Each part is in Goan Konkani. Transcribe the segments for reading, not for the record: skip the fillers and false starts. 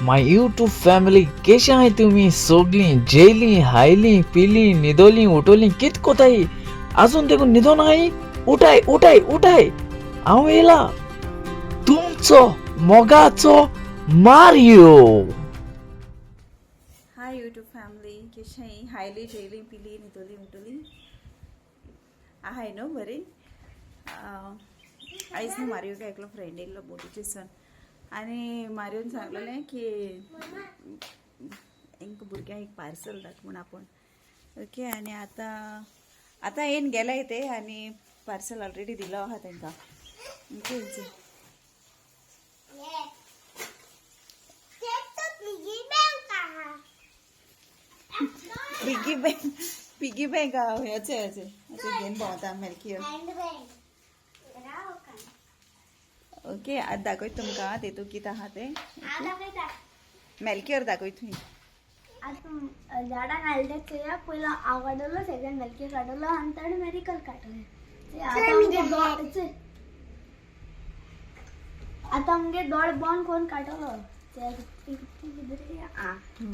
My YouTube family केशे आहाय तुमी सोगलीं जेयलीं हायलीं पिलीं न्हिदोलीं उठोलीं कित कोताय आजून देखून न्हिदोन आहाय उठाय उठाय उठाय हांव येयला तुमचो मोगाचो मारियो. हाय यूट्यूब फॅमिली, केशें हायली जेयली पिली न्हिदोली उठोली आहाय न्हू बरी. आयज न्हू मारियो एकलो फ्रेंड येयल्लो बोटीचेसून आनी मारियोन सांगलेलें की हेंका भुरग्यांक एक पार्सल धाड म्हूण आपूण. ओके, आनी आतां आतां येवन गेले ते आनी पार्सल ऑलरेडी दिलो आहा तेंकां. Okay, piggy bank, piggy bank आहा हेचे हेचे हेचे घेवन भोंवता मेलकी. ओके, आतां दाखयता तुमकां तेतू कितें आहा तें. मेलकेर दाखयता तुमी. आतां झाडां घालते चोया, पयलो हांव काडलो, सेकंड मेलकी काडलो आनी थर्ड मेरिकल काडलें. आतां आमगे दोळ, आतां आमगे दोळ बंद करून काडलो.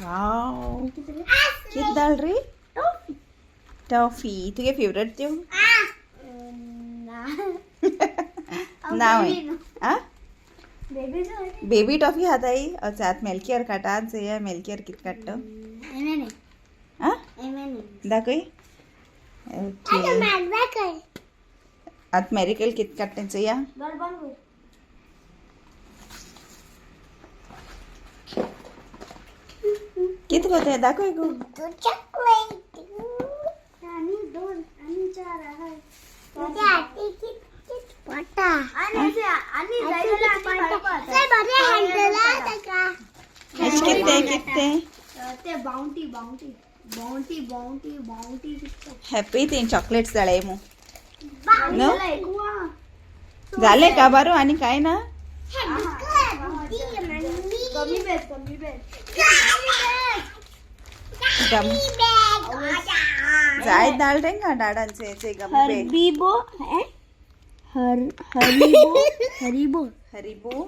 वाव, कितें दाल रे? टॉफी. तुगे फेवरेट त्यो ना? आ बेबी टॉफी खाताय. अच्छा, आतां मेलकेर काडटा चोया, मेलकेर कितें काडटा. आ दाखय. ओके, आतां मेरिकल कितें काडटा चोया. कितें गो तें दाखय गो. आनी दोन आनी चार आहाय. हेच कितें तें, कितें तें? ते bounty bounty bounty bounty bounty. Happy तें चॉकलेट्स जाले मू न्हू? जालें काबारू आनी कांय ना. कमी बेस कमी बेस. गम जाय दाल तेंका डाडांचे चे गम बे. हरबीबो है, हर हरिबो हरिबो. हरिबो.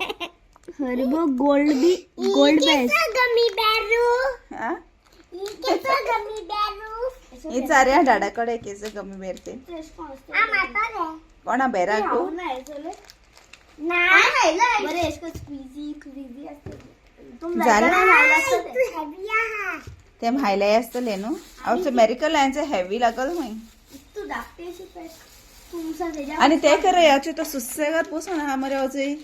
हरिबो गोल्ड बी गोल्ड बेस. हा हे चाऱ्या डाडा कडे केस गमी बेर ते कोणा बेराक. बरे इसको स्क्वीजी स्क्वीजी असते. झालं? ते भायले आसतले न्हू. हांव मेरिकल हांचे हेवी लागल खंय. तू धाकटे अशी पॅक तुमचा त्याच्या. आनी ते करे याचे तो सुसेगाद पोसून आहा मरे अजय.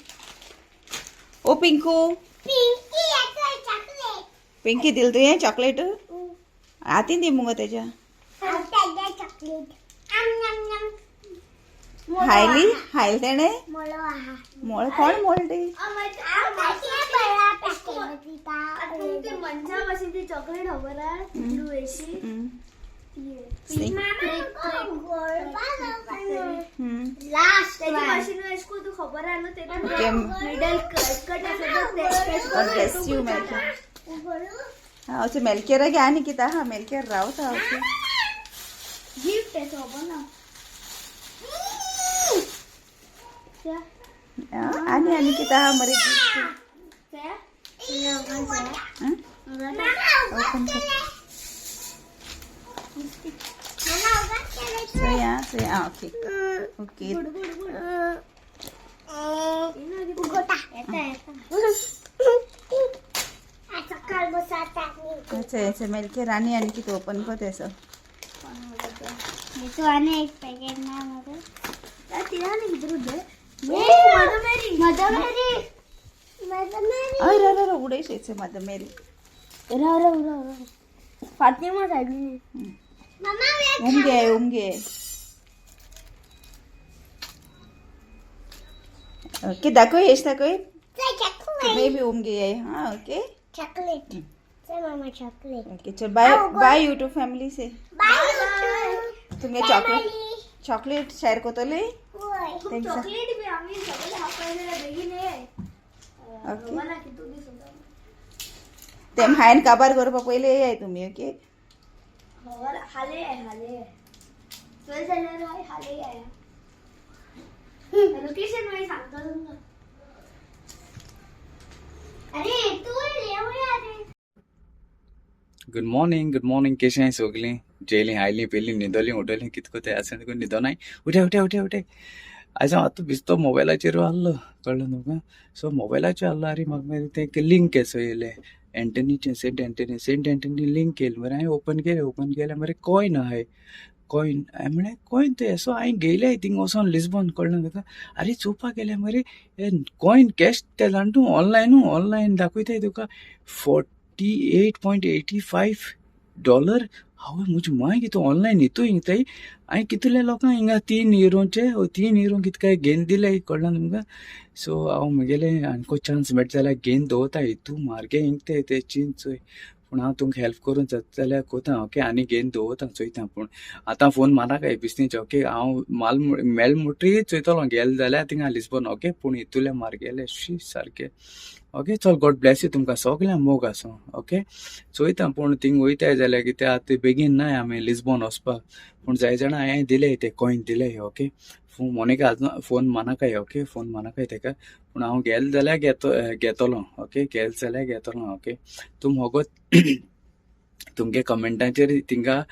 ओ पिंकू, पिंकी दिल तुवें चॉकलेट हातीन दी मुगो तेज्या. हायली हायल तेणे मोळ कोण मोळ ती. ते मनशा भाशेन ती चॉकलेट खबर आहा, ब्लू अशी ती. लास्ट त्याची भाशेन एशको तू खबर आहा न्हू ते मिडल कट कट आसा ते. God bless you, मेलकेर. हा अशें मेलकेरा घे आनी कितें आहा मेलकेर रावता. ओके. गिफ्ट आहे खबर ना. आनी आनी कितें आहा मरे गिफ्ट? ओपन कर चोया चोया. आं ओके ओके. अच्छा अच्छा, मेलकेर आनी आनी कितें ओपन कर तेसो. आणि एक पॅकेट ना मध्ये तिला नाही किती mother Mary mother Mary mother Mary. हय रे रे उडयशें मदर मेरी. राव राव राव राव, फातिमा साहेब मामा. उमगे उमगे. ओके, दाखय हेच दाखय. तुम्ही बी उमगे आहे. हाँ ओके. चॉकलेट मामा चॉकलेट. ओके, चल बाय बाय यूट्यूब फॅमिली से. बाय. तुमगे चॉकलेट चॉकलेट शेअर करतले. चॉकलेट बी आम्ही सगळे हा पहिले बेगीन ये. ओके. मला किती दिवस होता. ते हांवें काबार करपा पयलीं येयाय तुमी. ओके. हाले आहे हाले आहे चल जाल्यार हाले आहे. लोकेशन मागीर सांगता तुमकां. अरे तू. Good morning, good morning. केशें आहाय सोगलीं? जेयलीं, आयलीं, पिलीं, न्हिदोलीं, उठोलीं, कित कोताय आसा तुका न्हिदोनाय. उठे उठे उठे उठे. आयज हांव आतां बिस्तो मोबायलाचेर आहलो, कळ्ळें तुमकां? सो मोबायलाचेर आहलो, आरे म्हाका मागीर तें लिंक येसो येयलें एंटनीचें, Saint Anthony, Saint Anthony link येयलें मरे. हांवें ओपन केलें, ओपन केलें मरे, कॉयन आहाय, कॉयन. हांवें म्हळें कॉयन तें येसो हांवें घेयलें थिंग वचोन लिस्बॉन, कळ्ळें तुका? आरे चोवपाक गेलें मरे, हे कॉयन कॅश ते जाण तूं ऑनलायनू, ऑनलायन दाखयताय तुका $48.85. हांव म्हजी माय कितें ऑनलायन हितू हिंगताय. हांवें कितले लोकांक हिंगा 3 युरोचे, 3 युरो कितें काय घेवन दिले, कळ्ळें तुमकां? सो हांव म्हगेलें आनीको चान्स मेळटा जाल्यार घेवन दवरता. हितू मार्गे हिंगताय ते चीन चोय. पूण हांव तुमकां हेल्प करूंक जाता जाल्यार कोता, ओके? आनी घेवन दवरता, चोयता. पूण आतां फोन माराकाय बिजनेस, ओके? हांव माल मेल मुटरी चोयतलो गेल जाल्यार थिंगा लिस्बन, ओके? पूण हितूले मार्गेले शी सारके, ओके? चल, गॉड ब्लेस you. तुमकां सगळ्यांक मोग आसूं, ओके? चोयता. पूण थिंग वयताय जाल्यार कितें आतां बेगीन नाय आमी लिस्बॉन वचपाक. पूण जाय जाणा, हांवें दिले ते कॉयन दिले, ओके? मोनिका आजून फोन मानाकाय, ओके? फोन मानाकाय तेका. पूण हांव गेल जाल्यार घेतो, घेतलो, ओके? गेल जाल्यार घेतलो, ओके? तुम होगोत तुमगे कमेंटाचेर थिंगा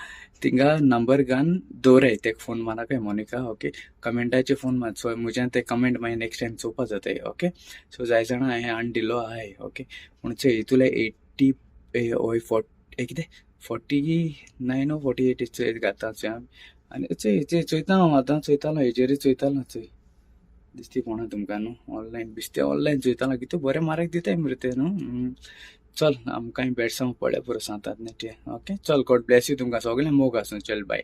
थिंगा नंबर घान दवराय. तेका फोन माराकाय मोनिका, ओके? कमेंटाचेर फोन मार. सो म्हज्यान ते कमेंट मागीर नेक्स्ट टायम चोवपा जाताय, ओके? सो जाय जाणा, हांवें हाडून दिलो आहाय, ओके? पूण चोय, हितूले 80 हय 40 कितें 49 48 चोय घाता चोय. आनी चोय चोय, चोयता हांव आतां, चोयतालो हेजेरूय चोयतालो. चोय, दिसती कोणा तुमकां न्हू? ऑनलायन बिस्ते ऑनलायन चोयतालो. कितें बरें म्हारग दिताय मरे ते न्हू. चल, आमकांय बेडसांव पळय पुरो सांतात नेटे, ओके? चल, गॉड ब्लेस you. तुमकां सगळें मोग आसूं. चल, बाय.